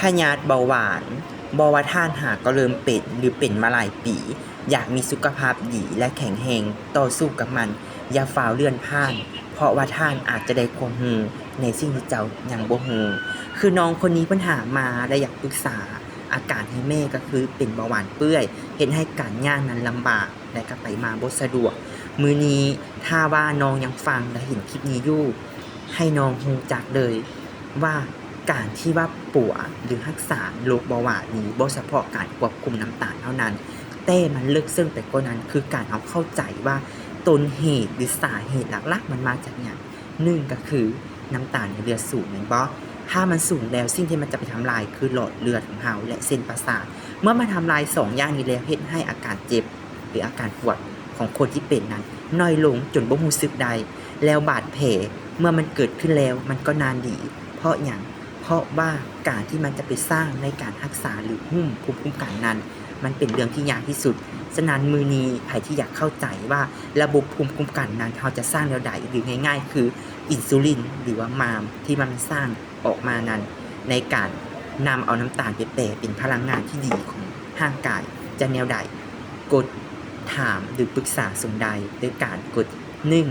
ພະຍາດເບົາຫວານ. ບໍ່ວ່າທ່ານຫາກໍເລີ່ມເປັນ ຫຼື ເປັນມາຫຼາຍປີ, ຢາກມີສຸຂະພາບດີ ແລະ ແຂງແຮງ, ຕໍ່ສູ້ກັບມັນ, ຢ່າຟ້າວເລື່ອນຜ່ານ, ເພາະວ່າທ່ານອາດຈະໄດ້ຄວາມຮູ້ໃນສິ່ງທີ່ເຈົ້າຍັງບໍ່ຮູ້. ຄືນ້ອງຄົນນີ້ເພິ່ນຖາມມາ ແລະ ຢາກປຶກສາອາການໃຫ້ແມ່ ກໍຄືເປັນເບົາຫວານເປື່ອຍ, ເຮັດໃຫ້ການຍ່າງນັ້ນລຳບາກ ແລະ ກໍໄປມາບໍ່ສະດວກ. ມື້ນີ້ຖ້າວ່ານ້ອງຍັງຟັງ ແລະ ເຫັນຄລິບນີ້ຢູ່, ໃຫ້ນ້ອງຮູ້ຈັກເລີຍວ່າ ການທີ່ວ່າປົວ ຫຼື ຮັກສາໂລກເບົາຫວານນີ້ ບໍ່ສະເພາະການຄວບຄຸມນ້ຳຕານເທົ່ານັ້ນ, ແຕ່ມັນເລິກເຊິ່ງໄປກວ່ານັ້ນ ຄືການເຮົາເຂົ້າໃຈວ່າຕົ້ນເຫດ ຫຼື ສາເຫດຫຼັກໆມັນມາຈາກຫຍັງ. ໜຶ່ງ ກໍຄືນ້ຳຕານໃນເລືອດສູງ ແມ່ນບໍ່? ຖ້າມັນສູງແລ້ວ ສິ່ງທີ່ມັນຈະໄປທຳລາຍຄືຫຼອດເລືອດຂອງເຮົາ ແລະ ເສັ້ນປະສາດ. ເມື່ອມັນທຳລາຍສອງຢ່າງນີ້ແລ້ວ ເຮັດໃຫ້ອາການເຈັບ ຫຼື ອາການປວດຂອງຄົນທີ່ເປັນນັ້ນໜ້ອຍລົງຈົນບໍ່ຮູ້ສຶກໄດ້. ແລ້ວບາດແຜເມື່ອມັນເກີດຂຶ້ນແລ້ວ ມັນກໍນານດີ. ເພາະຫຍັງ? ເພາະວ່າການທີ່ມັນຈະໄປສ້າງໃນການຮັກສາ ຫຼື ຫຸ້ມພູມຄຸ້ມກັນນັ້ນ ມັນເປັນເລື່ອງທີ່ຍາກທີ່ສຸດ. ສະນັ້ນ ມື້ນີ້ໃຜທີ່ຢາກເຂົ້າໃຈວ່າລະບົບພູມຄຸ້ມກັນນັ້ນ ເຮົາຈະສ້າງແນວໃດ ຫຼື ງ່າຍໆ ຄືອິນຊູລິນ ຫຼື ວ່າມາມ ທີ່ວ່າມັນສ້າງອອກມານັ້ນ ໃນການນຳເອົານ້ຳຕານໄປແປເປັນພະລັງງານທີ່ດີຂອງຮ່າງກາຍ ຈະແນວໃດ? ກົດຖາມ ຫຼື ປຶກສາຊ່ອງໃດ ໂດຍການກົດ ໜຶ່ງ